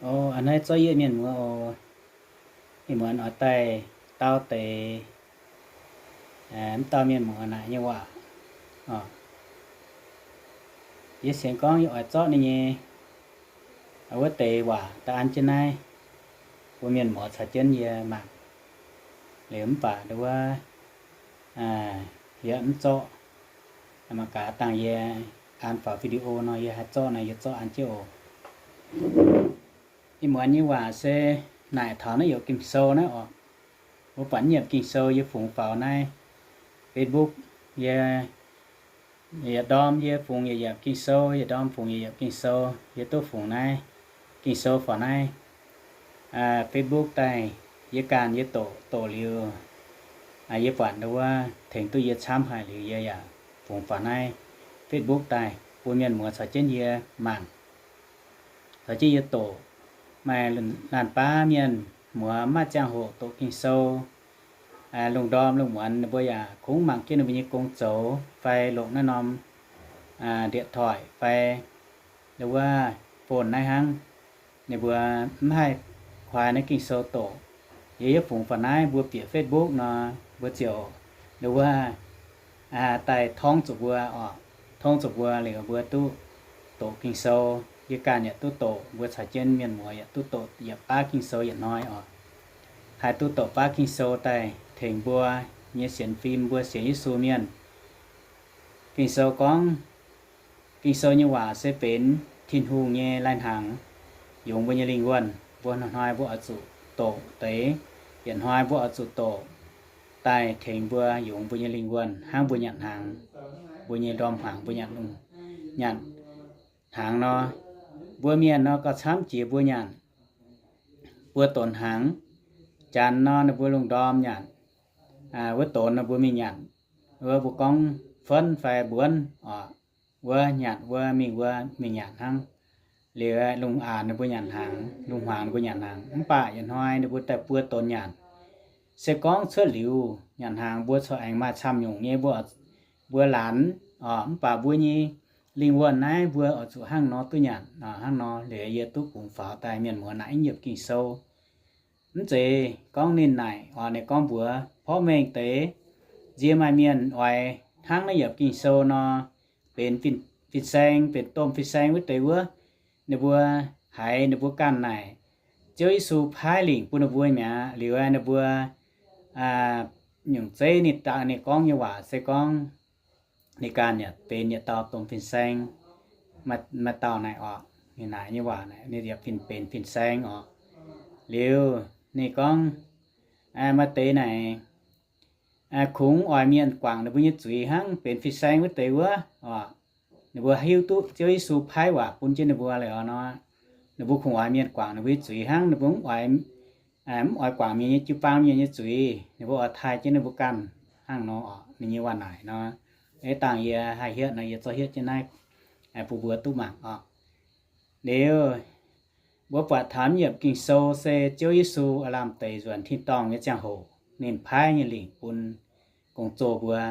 O, a'hneiv zorqv yie mienh muoz oc. Ih muonz oix daaih dau deix mv dauh mienh muoz naaic nyei waac. Yie sienx gorngv yie oix zorqv ninh nyei wuov deix waac daaih an jienv naaiv bun mienh muoz caux jienv yie mangc. Liuz mv baac nduov wuov, yie mv zorqv. Mangc gaax dangh yie an faaux video nor, yie haih zorqv nor, yie zorqv an jienv oc. Ih muonz nyei waac se naaic taux naaiv youc Ging-Sou naaiv oc. Mbuo buatc naaiv youc Ging-Sou yie fungx faaux naaiv Facebook, yie, yietc ndorm yie fungx yietc youc Ging-Sou, yietc ndorm fungx yietc youc Ging-Sou, yie duqv fungx naaiv Ging-Sou faaux naaiv Facebook daaih. Yie ganh yie doqc, doqc liuz, yie buatc nduov wuov tengx duqv yie camv haic liuz, yie yaac fungx faaux naaiv Facebook daaih bun mienh muoz caux jienv yie mangc, caux jienv yie doqc. Maaih laanh baav mienh muoz maiv ziangh hoc doqc Ging-Sou, lungh ndorm lungh muonz ninh mbuo yaac kungx mangc jienv ninh mbuo nyei gong zoux fai longc naaiv norm điện thoại fai nduov wuov phone naaiv hnangv. Ninh mbuo mv haih kuaai naaiv Ging-Sou doqc. Yie, yie fungx faaux naaiv mbuo bieqc Facebook nor, mbuo ziouc nduov wuov daaih torngv zuqc mbuo oc. Torngv zuqc mbuo liuz mbuo duqv doqc Ging-Sou. Yie ganh yaac duqv doqc, mbuo caux jienv mienh muoz yaac duqv doqc yietc baav Ging-Sou yietc hnoi oc. Haih duqv doqc baav Ging-Sou daaih tengx mbuo nyei sienx fim, mbuo sienx Yesu mienh. Ging-Sou gorngv, Ging-Sou nyei waac se benx Tin-Hungh nyei lai-hnaangx yungz mbuo nyei lingh wuonh. Mbuo hnoi-hnoi mbuo oix zuqc doqc deix, yietc hnoi mbuo oix zuqc doqc daaih tengx mbuo yungz mbuo nyei lingh wuonh hnangv mbuo nyanc hnaangx, mbuo nyei ndorm hmuangx mbuo nyanc, nyanc hnaangx nor. Mbuo mienh nor gauh camv jiex mbuo nyanc buo donx hnaangx. Janx nor ninh mbuo lungh ndorm nyanc, wuov donx nor mbuo mingh nyanc, wuov mbuo gorngv fuonv fai mbuonv oc. Wuov nyanc wuov mingh wuov mingh nyanc hnangv. Liuz lungh aanx ninh mbuo nyanc hnaangx, lungh hmuangx ninh mbuo nyanc hnaangx. Mv baac yietc hnoi ninh mbuo daaih buo donx nyanc. Se gorngv cuotv liuz nyanc hnaangx mbuo corc aengx maaih camv nyungc nyei mbuo, mbuo laanh oc. Mv baac mbuo nyei lingh wuonh naaiv mbuo oix zuqc hnangv nor duqv nyanc. Hnangv nor liuz yie duqv kungx faaux daaih mienh muoz naaic yiemc Ging-Sou. Mv zeiz gorngv ninh naaic oc, ninh gorngv mbuox porv mengh deix nzie maaih mienh oix hnangv naaiv yiemc Ging-Sou nor, benx fin-saeng, benx domh fin-saeng wuov deix wuov, ninh mbuo haiz ninh mbuo ganh naaic Ziouv Yesu paaiv lingc bun ninh mbuo mi'aqv. Liuz ninh mbuo nyungc zeiv ninh daaih ninh gorngv nyei waac se gorngv ninh ganh yaac benx yietc dauh domh fin-saeng. Maaih dauh naaic oc, ninh naaic nyei waac naaic ninh yaac benx fin-saeng oc. Liuz ninh gorngv, maaih deix naaic kungx oix mienh guangc ninh mbuo nyei zuiz hnangv benx fin-saeng wuov deix wuov oc. Ninh mbuo hiuv duqv Ziouv Yesu paaiv waac bun jienv ninh mbuo liuz nor, ninh mbuo kungx oix mienh guangc ninh mbuo nyei zuiz hnangv. Ninh mbuo mv oix, mv oix guangc mienh nyei, jiu-baang mienh nyei zuiz. Ninh mbuo oix taaih jienv ninh mbuo ganh hnangv nor oc. Ninh nyei waac naaic nor, dangh yie haih hietv nor, yie zorqv hietv jienv naaiv bun mbuo duqv mangc oc. Liuz, mbuo buatc taux yiemc Ging-Sou se Ziouv Yesu aav lamh deix nzuonx tin-dorngh nyei ziangh hoc ninh paaiv nyei lingc bun gong-zoh mbuo.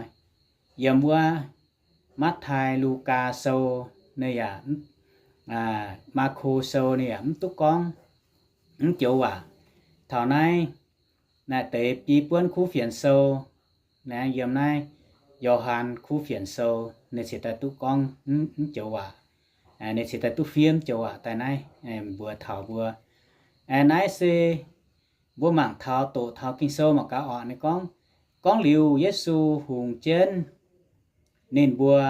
Yiem wuov Matv^tai, Lugaa Sou, ninh yaac, Maako Sou ninh yaac mv duqv gorngv mv joux waac. Taux naaiv, naaic deix biei buonv kuv fienx sou, naaiv yiem naaiv Yo^han kuv fienx sou, ninh cingx daaih duqv gorngv mv joux waac. Ninh cingx daaih duqv fiev mv joux waac daaih naaiv mbuox taux mbuo. Naaiv se mbuo mangc taux doqc taux Ging-Sou mangc gaax oc. Ninh gorngv, gorngv liuz Yesu hungx jienv ninh mbuo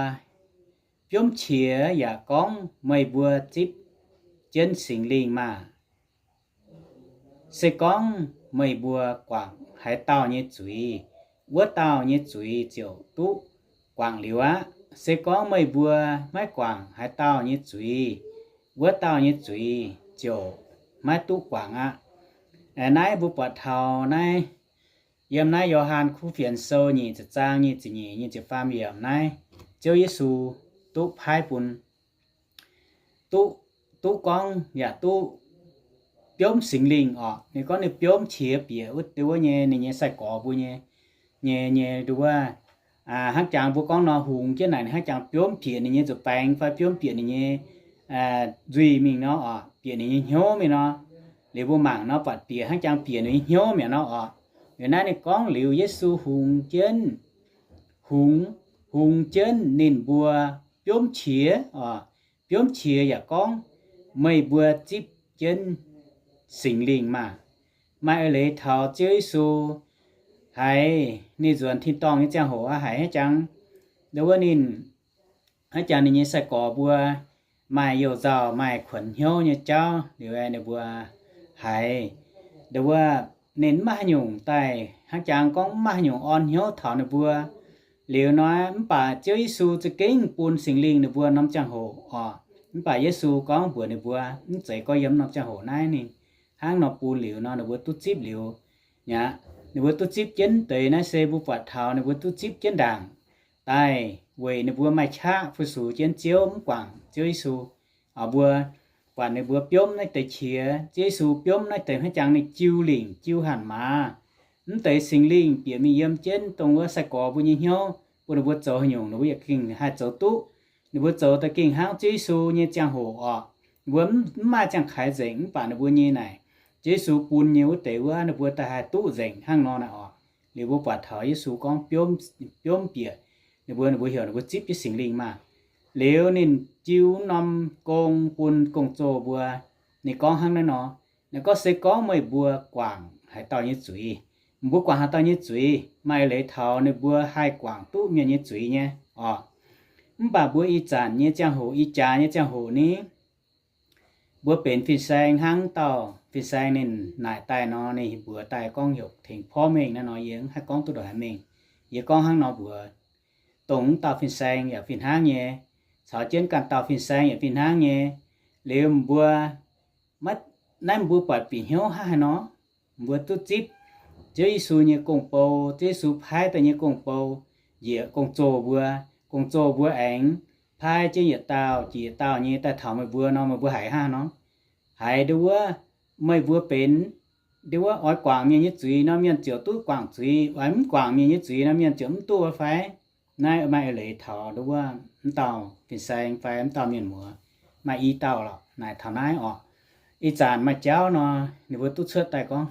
biomv qiex yaac gorngv, meih mbuo zipv jienv Singx Lingh maah! Se gorngv meih mbuo guangc haaix dauh nyei zuiz, wuov dauh nyei zuiz ziouc duqv guangc liuz aqv. Se gorngv meih mbuo maiv guangc haaix dauh nyei zuiz, wuov dauh nyei zuiz ziouc maiv duqv guangc aqv. Naaiv mbuo buatc taux naaiv, yiem naaiv Yo^han kuv fienx sou nyic ziepc zaang nyic ziepc nyeic, nyic ziepc faam yiemc naaiv, Ziouv Yesu duqv paaiv bun, duqv, duqv gorngv yaac duqv biomv Singx Lingh oc. Ninh gorngv ninh biomv qiex bieqc wuov deix wuov nyei ninh nyei sai-gorx mbuo nyei, nyei, nyei nduov wuov, hnangv jangx mbuo gorngv nor, hungx jienv naaic ninh hnangv jangx biomv bieqc ninh nyei nzuih baengx fai biomv bieqc ninh nyei nzuih mingh nor oc, bieqc ninh nyei hnyouv mingh nor. Liuz mbuo mangc nor buatc bieqc hnangv jangx bieqc ninh nyei hnyouv mi'aqv nor oc. Liuz naaiv ninh gorngv liuz Yesu hungx jienv, hungx, hungx jienv ninh mbuo biomv qiex oc. Biomv qiex yaac gorngv, meih mbuo zipv jienv Singx Lingh maah! Maaih eix leiz taux Ziouv Yesu haiz ninh nzuonx tin-dorngh nyei ziangh hoc aqv, haiz hnangv jangx, ndo wuov ninh, hnangv jangx ninh nyei sai-gorx mbuo maaih youh nzauh maaih kuonx hnyouv nyei jauv liuz, ninh mbuo haiz, ndo wuov, ninh mv maaih haaix nyungc daaih hnangv jangx gorngv mv maaih haaix nyungc orn hnyouv taux ninh mbuo. Liuz nor mv baac Ziouv Yesu za'gengh bun Singx Lingh ninh mbuo norm ziangh hoc oc. Mv baac Yesu gorngv mbuox ninh mbuo, mv zeiz gorngv yiem norm ziangh hoc naaiv ninh hnangv nor bun liuz nor ninh mbuo duqv zipv liuz aqv. Ninh mbuo duqv zipv jienv deix naaiv se mbuo buatc taux ninh mbuo duqv zipv jienv ndaangc daaih weic ninh mbuo maaih qaqv fu-sux jienv Ziouv, mv guangc Ziouv Yesu. Mbuo buatc ninh mbuo biomv naaiv deix qiex, Ziouv Yesu biomv naaiv deix hnangv jangx ninh jiu lingc jiu hatc maaz. Mv deix Singx Lingh bieqc mingh yiem jienv dongh wuov sai-gorx mbuo nyei hnyouv, bun ninh mbuo zoux haaix nyungc ninh mbuo yaac gengh haih zoux duqv. Ninh mbuo zoux daaih gengh hnangv Ziouv Yesu nyei ziangh hoc oc. Ninh mbuo mv maaih ziangh kaaix nzengc, mv baac ninh mbuo nyei naaic, Ziouv Yesu bun nyei wuov deix wuov ninh mbuo daaih haih duqv nzengc hnangv nor naaic oc. Liuz mbuo buatc taux Yesu gorngv biomv bieqc ninh mbuo, ninh mbuo heuc ninh mbuo zipv jienv Singx Lingh maah. Liuz ninh jiu norm gong bun gong-zoh mbuo, ninh gorngv hnangv naaiv nor, ninh gorngv, Se gorngv meih mbuo guangc haaix dauh nyei zuiz, mbuo guangc haaix dauh nyei zuiz, maaih eix leiz taux ninh mbuo haih guangc duqv mienh nyei zuiz nyei oc. Mv baac mbuo ih zanc nyei ziangh hoc, ih jaax nyei ziangh hoc ni, mbuo benx fin-saeng hnangv dauh fin-saeng ninh naaic daaih nor, ninh mbuox daaih gorngv heuc tengx porv mengh naaiv nor, yie mv haih gorngv duqv ndongc haaix mengh. Yie gorngv hnangv nor mbuox, dongh wuov dauh fin-saeng yaac fih hnangv nyei, caux jienv ganh dauh fin-saeng yaac fih hnangv nyei. Liuz mbuo, naaiv mbuo buatc bieqc hnyouv hnangv haaix nor, mbuo duqv zipv Ziouv Yesu nyei gong-bou, Ziouv Yesu paaiv daaih nyei gong-bou, njiec gong-zoh mbuo, gong-zoh mbuo aengx paaiv jienv yietc dauh jiex yietc dauh nyei daaih taux meih mbuo nor, meih mbuo haiz hnangv haaix nor? Haiz ndo wuov, meih mbuo benx ndo wuov oix guangc mienh nyei zuiz nor, mienh ziouc duqv guangc zuiz, oix mv guangc mienh nyei zuiz nor, mienh ziouc mv duqv fai? Naaiv maaih eix leiz taux ndo wuov mv dauh fin-saeng fai mv dauh mienh muoz, maaih i dauh lorqc naaic taux naaiv oc. Ih zanc maaih jauv nor, ninh mbuo duqv cuotv daaih gorngv,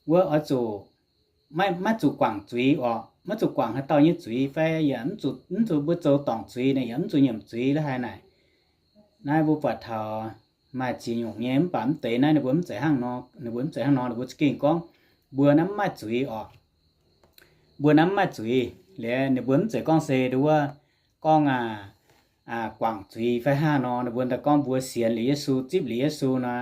wuov oix zuqc maiv zuqc guangc zuiz oc, maiv zuqc guangc haaix dauh nyei zuiz fai yaac mv zuqc, mv zuqc mbuo zoux dorngc zuiz naaic yaac mv zuqc nyiemc zuiz la'haaix naaic. Naaiv mbuo buatc taux maaih ziex nyungc nyei, mv baac mv deix naaiv ninh mbuo mv zeiz hnangv nor, ninh mbuo mv zeiz hnangv nor, ninh mbuo za'gengh gorngv mbuo naaiv mv maaih zuiz oc. Mbuo naaiv mv maaih zuiz. Liuz ninh mbuo mv zeiz gorngv se ndo wuov gorngv aa, guangc zuiz fai hnangv nor, ninh mbuo daaih gorngv mbuo sienx liuz Yesu, zipv liuz Yesu nor,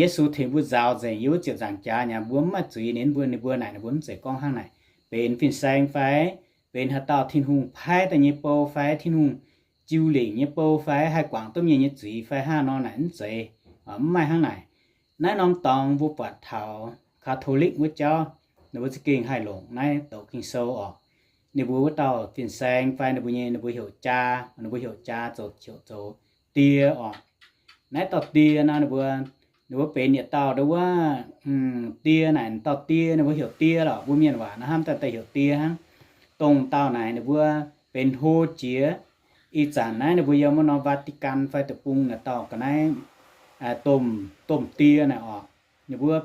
Yesu tengx mbuo nzaaux nzengc yiem wuov ziepc nzaangc jaax nyei, mbuo mv maaih zuiz. Ninh mbuo, ninh mbuo naaic, ninh mbuo mv zeiz gorngv hnangv naaic, benx fin-saeng fai benx haaix dauh Tin-Hungh paaiv daaih nyei bou fai Tin-Hungh jiu lingc nyei bou fai haih guangc duqv mienh nyei zuiz fai hnangv nor naaic mv zeiz. Mv maaih hnangv naaic. Naaiv norm dorngx mbuo buatc taux Catholic wuov jauv, ninh mbuo za'gengh haih longc naaiv douc Ging-Sou oc. Ninh mbuo wuov dauh fin-saeng fai ninh mbuo nyei, ninh mbuo heuc jaa, ninh mbuo heuc jaa zoux, heuc zoux die oc. Naaiv dauh die nor, ninh mbuo, ninh mbuo benx yietc dauh ndo wuov die naaic, dauh die ninh mbuo heuc die lorqc. Mbuo mienh waac nor hnamv daaih daaih heuc die hnangv. Dongh dauh naaic ninh mbuo benx hlo jiex. Ih zanc naaiv ninh mbuo yiem wuov norm Vatican fai deic-bung naaic dauh ga'naaiv domh, domh die naaic oc. Ninh mbuo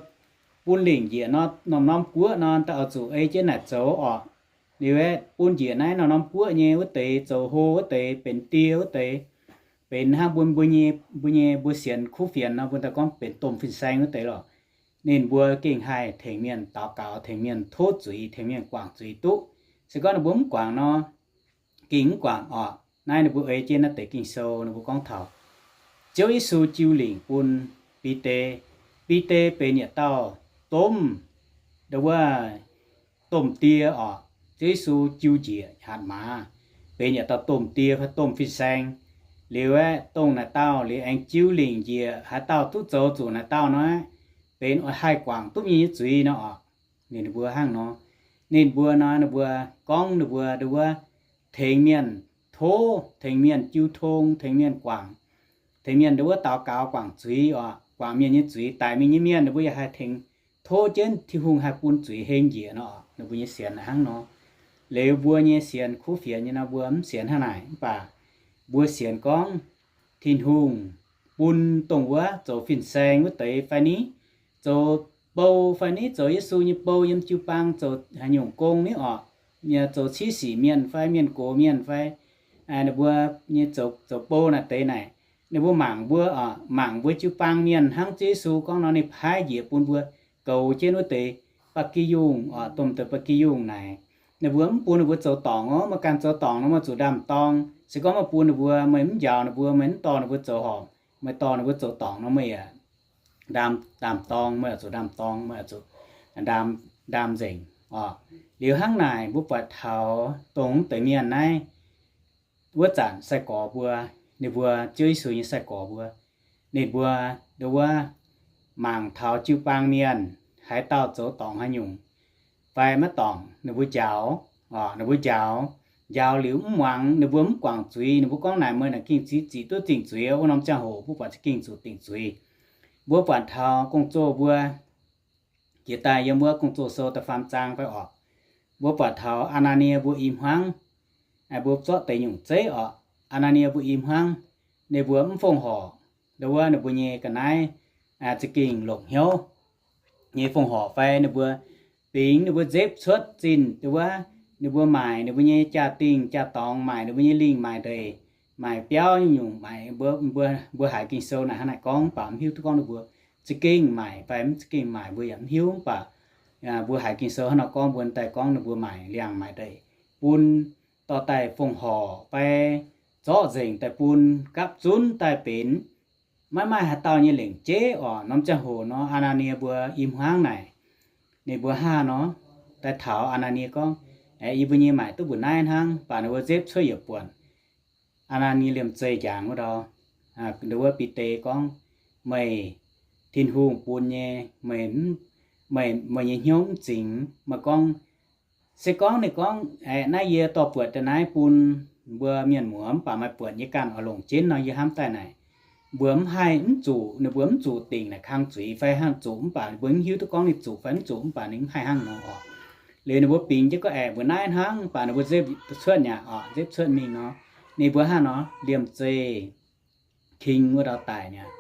bun lingc njiec nor, norm-norm guoqv nor, daaih oix zuqc ei jienv naaic zoux oc. Liuz aeqv, bun njiec naaiv norm-norm guoqv nyei wuov deix zoux hlo wuov deix benx die wuov deix, benx hnangv mbuo, mbuo nyei, mbuo nyei mbuo sienx kuv fienx nor, mbuo daaih gorngv benx domh fin-saeng wuov deix lorqc. Ninh mbuo gengh haih tengx mienh daux gaux, tengx mienh tov zuiz, tengx mienh guangc zuiz duqv. Se gorngv ninh mbuo mv guangc nor, gengh mv guangc oc. Naaiv ninh mbuo ei jienv naaiv deix Ging-Sou ninh mbuo gorngv taux Ziouv Yesu jiu lingc bun Bide. Bide benx yietc dauh domh, ndo wuov, domh die oc. Ziouv Yesu jiu njiec hatc maaz, benx yietc dauh domh die fai domh fin-saeng. Liuz aeqv, dongh naaic dauh liuz aengx jiu lingc njiec haaix dauh duqv zoux zuqc naaic dauh nor, benx oix haih guangc duqv mienh nyei zuiz nor oc. Ninh mbuo hnangv nor, ninh mbuo nor, ninh mbuo gorngv ninh mbuo ndo wuov tengx mienh tov, tengx mienh jiu tong, tengx mienh guangc, tengx mienh ndo wuov daux gaux guangc zuiz oc, guangc mienh nyei zuiz. Daic mingh nyei mienh ninh mbuo yaac haih tengx tov jienv Tin-Hungh haih bun zuiz heng njiec nor, ninh mbuo nyei sienx hnangv nor. Liuz mbuo nyei sienx kuv fienx nyei nor, mbuo mv sienx hnangv naaic. Mv baac mbuo sienx gorngv Tin-Hungh bun dongh wuov zoux fin-saeng wuov deix fai ni, zoux bou fai ni, zoux Yesu nyei bou yiem jiu-baang, zoux haaix nyungc gong ni orqc, zoux civ sic mienh fai mienh gox mienh fai ninh mbuo nyei zoux bou naaic deix naaic, ninh mbuo mangc mbuo, mangc mbuo jiu-baang mienh hnangv Ziouv Yesu gorngv nor, ninh paaiv njiec bun mbuo goux jienv wuov deix ba'gi yungh, domh deix ba'gi yungh naaic. Ninh mbuo mv bun ninh mbuo zoux dorngc, meih ganh zoux dorngc nor meih zuqc ndaam-dorng. Se gorngv meih bun ninh mbuo, meih mv njaaux ninh mbuo, meih mv dorh ninh mbuo zoux horpc, meih dorh ninh mbuo zoux dorngc nor meih yaac ndaam-dorng, meih oix zuqc ndaam-dorng, meih oix zuqc ndaam, ndaam nzengc oc. Liuz hnangv naaic mbuo buatc taux dongh deix mienh naaiv, wuov zanc sai-gorx mbuo, ninh mbuo Ziouv Yesu nyei sai-gorx mbuo, ninh mbuo, ndo wuov, mangc taux jiu-baang mienh haaix dauh zoux dorngc haaix nyungc fai maiv dorngc, ninh mbuo njaaux, ninh mbuo njaaux, njaaux liuz mv muangx, ninh mbuo mv guangc zuiz, ninh mbuo gorngv naaic, meih naaic gengh zic, zic duqv dingc zuiz. Wuov norm ziangh hoc mbuo buatc za'gengh zuqc dingc zuiz. Mbuo buatc taux gong-zoh mbuo jiex daaih yiem wuov Gong-Zoh Sou da'faam zaang fai orqc, mbuo buatc taux Aa^naa^nie mbuo i hmuangv, mbuo zorqv deix nyungc zeiv orqc, Aa^naa^nie mbuo i hmuangv, ninh mbuo mv fongc horc, ndo wuov ninh mbuo nyei ga'naaiv za'gengh longc hnyouv nyei fongc horc fai ninh mbuo bingx ninh mbuo nzepv cuotv zinh, ndo wuov, ninh mbuo maaic ninh mbuo nyei jaa-dingh jaa-dorngx, maaic ninh mbuo nyei lingh maaic ndeic, maaic biauv nyungc-nyungc, maaic mbuo, mbuo haiz Ging-Sou naaic hnangv naaic gorngv, mv baac mv hiuv duqv gorngv ninh mbuo za'gengh maaic fai mv za'gengh maaic mbuo yaac mv hiuv. Mv baac mbuo haiz Ging-Sou hnangv nor gorngv, mbuo daaih gorngv ninh mbuo maaic liangx maaic ndeic bun, dorh daaih fongc horc fai zorqv nzengc daaih bun, gapv zunv daaih benx, maiv maaih haaix dauh nyei lengc jeiv orqc. Norm ziangh hoc nor, Aa^naa^nie mbuo i hmuangv naaic, ninh mbuo hnangv nor daaih taux Aa^naa^nie gorngv, Aeqv, yie mbuo nyei maaic duqv mbu'naaiv hnangv. Mv baac ninh mbuo nzepv cuotv yietc buonc, Aa^naa^nie liemh zeih njangx wuov ndau, ndo wuov Bide gorngv, Meih, Tin-Hungh bun nyei, meih, meih nyei hnyouv mv zingx. Meih gorngv, se gorngv ninh gorngv, Aeqv, naaiv yie dorh buatc daaih naaiv bun mbuo mienh muoz, mv baac meih buatc nyei ganh oix longc jienv nor, yie hnamv daaih naaic, mbuo mv haih, mv zuqc, ninh mbuo mv zuqc dingc naaic kang zuiz fai hnangv zuqc, mv baac mbuo mv hiuv duqv gorngv ninh zuqc fai mv zuqc, mv baac ninh mv haih hnangv nor orqc. Liuz ninh mbuo bingx jienv gorngv, Aeqv, mbu'naaiv hnangv. Mv baac ninh mbuo nzepv cuotv nyei orqc, nzepv cuotv mingh nor, ninh mbuo hnangv nor liemh zeih king wuov ndau daic nyei.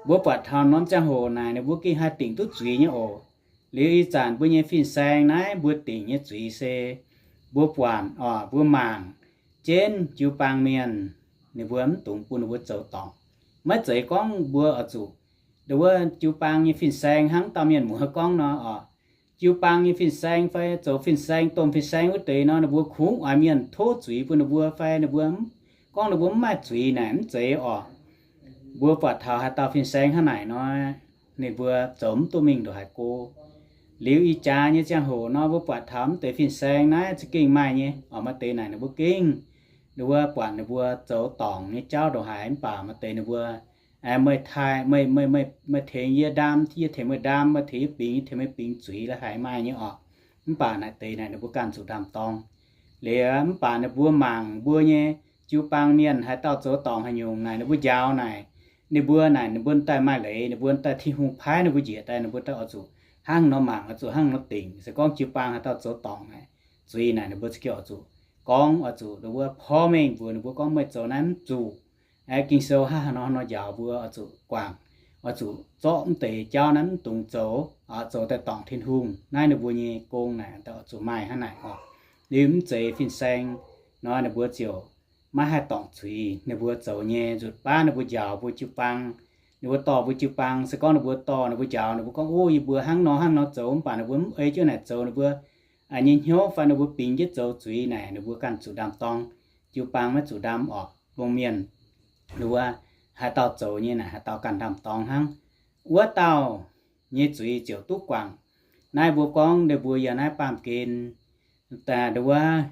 Mbuo buatc taux norm ziangh hoc naaic ninh mbuo gengh haih dingc duqv zuiz nyei oc. Liuz ih zanc mbuo nyei fin-saeng naaiv mbuo dingc nyei zuiz se mbuo buatc orqc, mbuo mangc jienv jiu-baang mienh, ninh mbuo mv dungx bun ninh mbuo zoux dorngc. Maiv zeiz gorngv mbuo oix zuqc, ndo wuov jiu-baang nyei fin-saeng hnangv dauh mienh muoz gorngv nor orqc, jiu-baang nyei fin-saeng fai zoux fin-saeng, domh fin-saeng wuov deix nor, ninh mbuo kungx oix mienh tov zuiz bun ninh mbuo fai ninh mbuo gorngv ninh mbuo mv maaih zuiz naaic mv zeiz orqc. Mbuo buatc taux haaix dauh fin-saeng hnangv naaic nor, ninh mbuo zoux mv duqv mingh ndongc haaix go. Liuz ih jaax nyei ziangh hoc nor, mbuo buatc taux mv deix fin-saeng naaiv za'gengh maaih nyei orqc. Maaih deix naaic ninh mbuo gengh, ndo wuov, buatc ninh mbuo zoux dorngc nyei jauv ndongc haaix, mv baac maaih deix ninh mbuo, Meih taaih, meih, meih, meih tengx yie ndaam, yie tengx meih ndaam, meih tengx yie bingx, yie tengx meih bingx zuiz, la'haiz maaih nyei orqc. Mv baac naaic deix naaic ninh mbuo ganh zuqc ndaam-dorng. Liuz mv baac ninh mbuo mangc mbuo nyei jiu-baang mienh haaix dauh zoux dorngc haaix nyungc naaic, ninh mbuo njaaux naaic, ninh mbuo naaic ninh mbuo daaih maaih leiz, ninh mbuo daaih Tin-Hungh paaiv ninh mbuo njiec daaih, ninh mbuo daaih oix zuqc hnangv nor mangc, oix zuqc hnangv nor dingc. Se gorngv jiu-baang haaix dauh zoux dorngc naaic, zuiz naaic ninh mbuo za'gengh oix zuqc gorngv, oix zuqc ndo wuov porv mengh mbuox ninh mbuo gorngv, Meih zoux naaiv mv zuqc. Ging-Sou hnangv haaix nor nor njaaux mbuo oix zuqc guangc, oix zuqc zorqv mv deix jauv naaiv mv dungx zoux, zoux daaih dorngc Tin-Hungh. Naaiv ninh mbuo nyei gong naaic oix zuqc maaih hnangv naaic orqc. Liuz mv zeiz fin-saeng nor ninh mbuo ziouc maiv haih dorngc zuiz. Ninh mbuo zoux nyei nzutc baav ninh mbuo njaaux mbuo jiu-baang, ninh mbuo dorh mbuo jiu-baang, se gorngv ninh mbuo dorh ninh mbuo njaaux, ninh mbuo gorngv, Ov, yie mbuo hnangv nor hnangv nor zoux, mv baac ninh mbuo mv ei jienv naaic zoux, ninh mbuo nyei hnyouv fai ninh mbuo bingx jienv zoux zuiz naaic, ninh mbuo ganh zuqc ndaam-dorng. Jiu-baang maiv zuqc ndaam orqc. Lungh mienh, ndo wuov, haaix dauh zoux nyei naaic haaix dauh ganh ndaam-dorng hnangv. Wuov dauh nyei zuiz ziouc duqv guangc. Naaiv mbuo gorngv ninh mbuo yiem naaiv baamh gen, ndo wuov,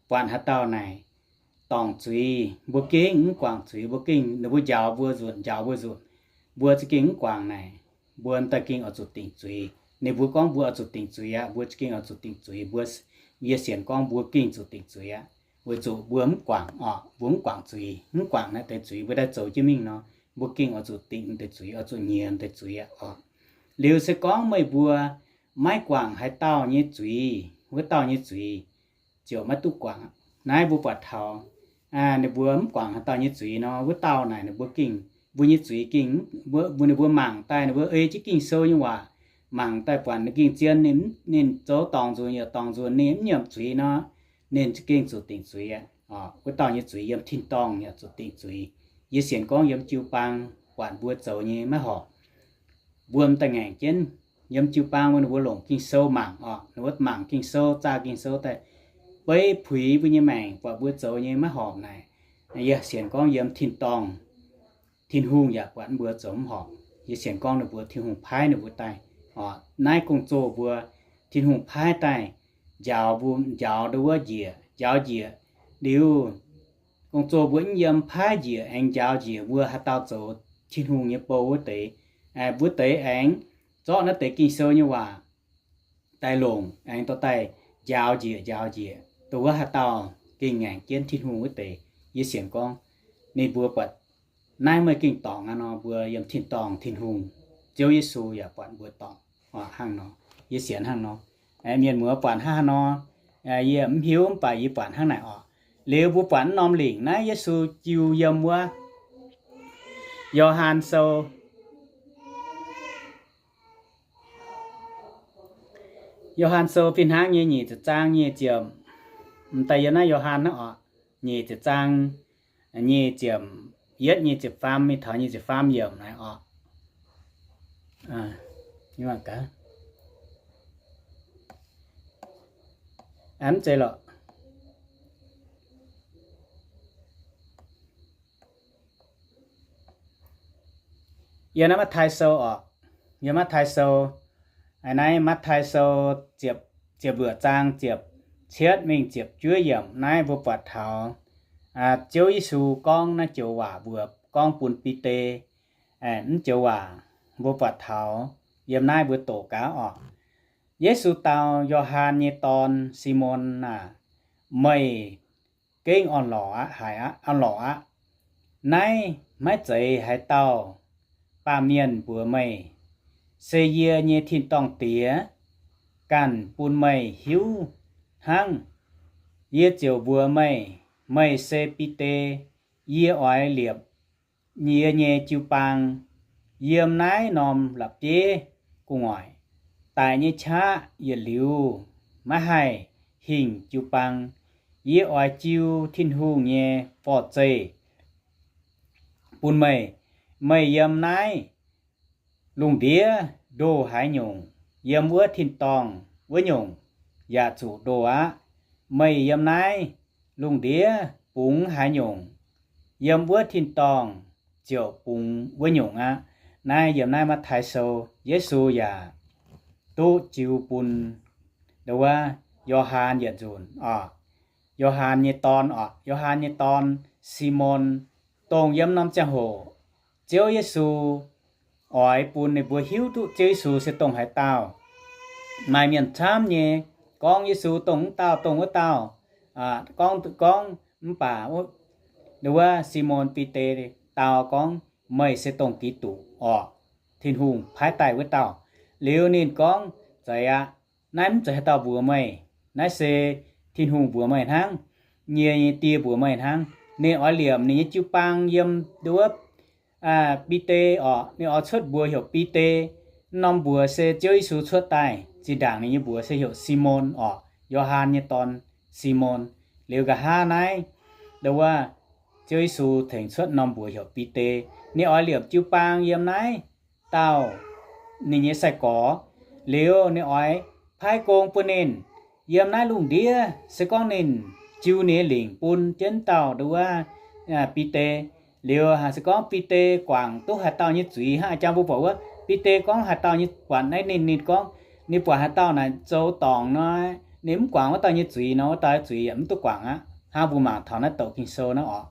buatc haaix dauh naaic dorngc zuiz, mbuo gengh mv guangc zuiz, mbuo gengh, ninh mbuo njaaux mbuo nzunc, njaaux mbuo nzunc, mbuo za'gengh mv guangc naaic, mbuo daaih gengh oix zuqc dingc zuiz. Ninh mbuo gorngv mbuo oix zuqc dingc zuiz aqv, mbuo za'gengh oix zuqc dingc zuiz. Mbuo, yie sienx gorngv mbuo gengh zuqc dingc zuiz aqv, weic zuqc mbuo mv guangc orqc, mbuo mv guangc zuiz, mv guangc naaiv deix zuiz, mbuo daaih zoux jienv mingh nor, mbuo gengh oix zuqc dingc deix zuiz, oix zuqc nyiex deix zuiz aqv orqc. Liuz se gorngv meih mbuo maiv guangc haaix dauh nyei zuiz, wuov dauh nyei zuiz ziouc maiv duqv guangc. Naaiv mbuo buatc taux ninh mbuo mv guangc haaix dauh nyei zuiz nor, wuov dauh naaic ninh mbuo gengh, mbuo nyei zuiz gengh, mbuo, mbuo, ninh mbuo mangc daaih, ninh mbuo ei jienv Ging-Sou nyei waac mangc daaih buatc ninh gengh zien, ninh, ninh zoux dorngc nzunc yaac dorngc nzunc ninh mv nyiemc zuiz nor, ninh gengh zuqc dingc zuiz aqv. Wuov dauh nyei zuiz yiem tin-dorngh yaac zuqc dingc zuiz. Yie sienx gorngv yiem jiu-baang buatc mbuo zoux nyei maiv horpc. Mbuo m'daaih ngaengc jienv yiem jiu-baang wuov, ninh mbuo longc Ging-Sou mangc oc, ninh mbuo mangc Ging-Sou, zaah Ging-Sou daaih beiv puix mbuo nyei maengc, buatc mbuo zoux nyei maiv horpc naaic, yie sienx gorngv yiem tin-dorngh Tin-Hungh yaac buatc mbuo zoux mv horpc. Yie sienx gorngv ninh mbuo, Tin-Hungh paaiv ninh mbuo daaih. Oc, naaiv gong-zoh mbuo, Tin-Hungh paaiv daaih njaaux mbuo, njaaux ndau wuov njiec, njaaux njiec liuz, gong-zoh mbuo mv yiem paaiv njiec aengx njaaux njiec mbuo haaix dauh zoux Tin-Hungh nyei bou wuov deix, mbuo deix aengx zorqv naaiv deix Ging-Sou nyei waac daaih longc aengx dorh daaih njaaux njiec, njaaux njiec dongh wuov haaix dauh gengh ngaengc jienv Tin-Hungh wuov deix. Yie sienx gorngv ninh mbuo buatc naaiv meih gengh dorngc aqv nor, mbuo yiem tin-dorngh Tin-Hungh, Ziouv Yesu yaac buatc mbuo dorngc hnangv nor. Yie sienx hnangv nor. Mienh muoz buatc hnangv haaix nor, yie mv hiuv, mv baac yie buatc hnangv naaic oc. Liuz mbuo buatc wuov norm lingc naaiv Yesu jiu yiem wuov Yo^han Sou, Yo^han Sou fih hnangv nyei nyic ziepc zaang nyic ziepc, m'daaih yiem naaiv Yo^han naaiv oc, nyic ziepc zaang nyic ziepc yietv, nyic ziepc faam, mingh taux nyic ziepc faam yiemc naaiv oc. Mv zeiz lorqc. Yiem naaiv Matv^taai Sou oc, yiem Matv^taai Sou, naaiv Matv^taai Sou ziepc, ziepc luoqc zaang ziepc cietv mingh ziepc juov yiemc naaiv mbuo buatc taux Ziouv Yesu gorngv naaiv joux waac mbuox gorngv bun Bide. Mv joux waac mbuo buatc taux yiem naaiv mbuo doqc gaax oc. Yesu dau, Yo^han nyei dorn, Simon aah! Meih gengh orn-lorqc aqv, haiz aqv, orn-lorqc aqv. Naaiv maiv zeiz haaix dauh baamh mienh mbuox meih, se yie nyei tin-dorngh Diex ganh bun meih hiuv hnangv. Yie ziouc mbuox meih, meih se Bide. Yie oix liepc yie nyei jiu-baang yiem naaiv norm la'bieiv gu'nguaaic. Daic nyei qaqv yietc liuz maiv haih hingh jiu-baang. Yie oix jiu Tin-Hungh nyei forv-zeih bun meih. Meih yiem naaiv lungh ndiev ndoh haaix nyungc, yiem wuov tin-dorngh wuov nyungc yaac zuqc ndoh aqv. Meih yiem naaiv lungh ndiev bungx haaix nyungc, yiem wuov tin-dorngh ziouc bungx wuov nyungc aqv. Naaiv yiem naaiv Matv^taai Sou, Yesu yaac duqv jiu bun nduov wuov Yo^han yietc nzunc oc. Yo^han nyei dorn oc, Yo^han nyei dorn, Simon, dongh yiem norm ziangh hoc Ziouv Yesu oix bun ninh mbuo hiuv duqv Ziouv Yesu se dongh haaix dauh. Maaih mienh camv nyei gorngv Yesu dongh wuov dauh, dongh wuov dauh, gorngv, gorngv, mv baac nduov wuov Simon Bide dau gorngv, Meih se dongh Giduc oc, Tin-Hungh paaiv daaih wuov dauh. Liuz ninh gorngv, Zeiz aqv. Naaiv mv zeiz haaix dauh mbuox meih. Naaiv se Tin-Hungh mbuox meih hnangv. Yie nyei Die mbuox meih hnangv. Ninh oix liepc ninh nyei jiu-baang yiem nduov wuov Bide oc. Ninh oix cuotv mbuox heuc Bide. Wuov norm mbuox se Ziouv Yesu cuotv daaih. Zinh ndaangc ninh nyei mbuox se heuc Simon oc, Yo^han nyei dorn, Simon. Liuz nqa'haav naaiv nduov wuov Ziouv Yesu tengx cuotv norm mbuox heuc Bide. Ninh oix liepc jiu-baang yiem naaiv dauh ninh nyei sai-gorx. Liuz ninh oix paaiv gong bun ninh yiem naaiv lungh ndiev. Se gorngv ninh jiu ninh nyei lingc bun jienv dauh nduov wuov Bide, liuz se gorngv Bide guangc duqv haaix dauh nyei zuiz hnangv, a'jang mbuo buatc wuov Bide gorngv haaix dauh nyei, buatc naaiv ninh, ninh gorngv ninh buatc haaix dauh naaic zoux dorngc nor, ninh mv guangc wuov dauh nyei zuiz nor, wuov dauh nyei zuiz yaac mv duqv guangc aqv. Hnangv mbuo mangc taux naaiv douc Ging-Sou naaiv oc.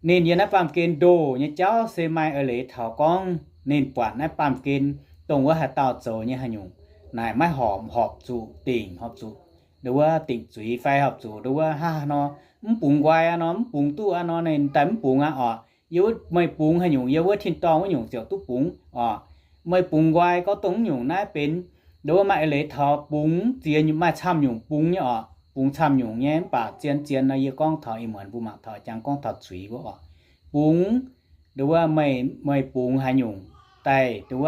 Ninh yiem naaiv baamh gen ndoh nyei jauv se maaih eix leiz taux gorngv ninh buatc naaiv baamh gen dongh wuov haaix dauh zoux nyei haaix nyungc naaic maiv horpc, horpc zuqc dingc, horpc zuqc nduov wuov dingc zuiz fai horpc zuqc nduov wuov hnangv haaix nor, mv bungx nqoi aqv nor, mv bungx duqv aqv nor, ninh daaih mv bungx aqv oc. Yie wuov, meih bungx haaix nyungc, yie wuov tin-dorngh wuov nyungc ziouc duqv bungx oc. Meih bungx nqoi gorngv dongh wuov nyungc naaiv benx nduov wuov maaih eix leiz taux bungx, ziex maaih camv nyungc bungx nyei oc. bungx camv nyungc nyei, mv baac zien-zien nor yie gorngv taux ih muonz mbuo mangc taux jangx gorngv taux zuiz wuov oc. Bungx, nduov, meih, meih bungx haaix nyungc daaih, nduov,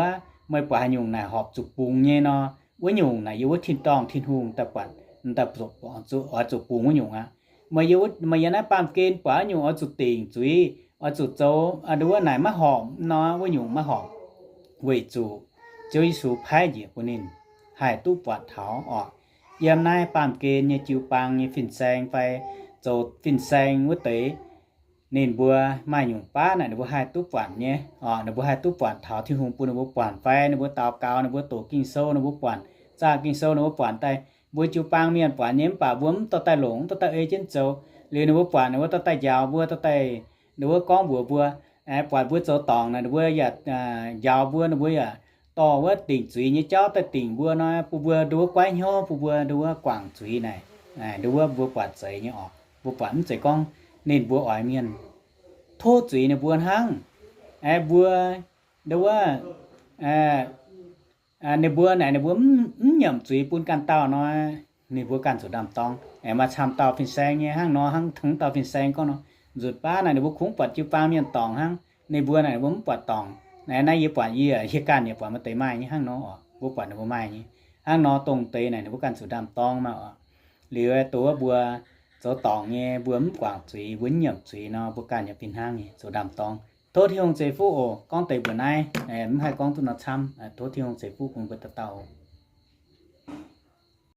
meih buatc haaix nyungc naaic horpc zuqc bungx nyei nor, wuov nyungc naaic yiem wuov tin-dorngh Tin-Hungh daaih buatc, daaih oix zuqc bungx wuov nyungc aqv. Meih yiem, meih yiem naaiv baamh gen buatc wuov nyungc oix zuqc dingc zuiz, oix zuqc zoux, nduov, naaic maiv horpc nor, wuov nyungc maiv horpc, weic zuqc Ziouv Yesu paaiv njiec bun ninh haih duqv buatc taux oc. Yiem naaiv baamh gen nyei jiu-baang nyei fin-saeng fai zoux fin-saeng wuov deix, ninh mbuo maaih nyungc baav naaic ninh mbuo haih duqv buatc nyei oc. Ninh mbuo haih duqv buatc taux Tin-Hungh bun ninh mbuo buatc fai ninh mbuo daux gaux, ninh mbuo doqc Ging-Sou, ninh mbuo buatc, zaah Ging-Sou ninh mbuo buatc daaih, mbuo jiu-baang mienh buatc nyei, mv baac mbuo mv dorh daaih longc, mv dorh daaih ei jienv zoux. Liuz ninh mbuo buatc, ninh mbuo dorh daaih njaaux mbuo, dorh daaih, ninh mbuo gorngv mbuox mbuo, buatc mbuo zoux dorngc naaic, ninh mbuo yaac njaaux mbuo, ninh mbuo yaac dorh wuov dingc zuiz nyei jauv daaih dingc mbuo nor, bun mbuo nduov goiv hnyouv, bun mbuo nduov guangc zuiz naaic. Nduov mbuo buatc zeiz nyei oc. Mbuo buatc mv zeiz gorngv ninh mbuo oix mienh tov zuiz ninh mbuo hnangv. Aeqv, mbuo nduov, ninh mbuo naaic ninh mbuo mv nyiemc zuiz bun ganh dauh nor, ninh mbuo ganh zuqc ndaam-dorng. Aeqv, maaih camv dauh fin-saeng nyei hnangv nor, hnangv tengx dauh fin-saeng gorngv nor, nzunc baav naaic ninh mbuo kungx buatc jiu-baang mienh dorngc hnangv, ninh mbuo naaic ninh mbuo mv buatc dorngc. Naaiv yie buatc yie, yie ganh yaac buatc maaih deix maaih nyei hnangv nor oc. Mbuo buatc ninh mbuo maaih nyei hnangv nor, dongh deix naaic ninh mbuo ganh zuqc ndaam-dorng maah oc. Liuz dongh wuov mbuo zoux dorngc nyei, mbuo mv guangc zuiz, mbuo mv nyiemc zuiz nor, mbuo ganh yaac fih hnangv nyei zuqc ndaam-dorng. Tov Tin-Hungh ceix fuqv oc. Gorngv deix mbuoqc naaiv, mv haih gorngv duqv nor camv. Tov Tin-Hungh ceix fuqv bun mbuo dauh dauh.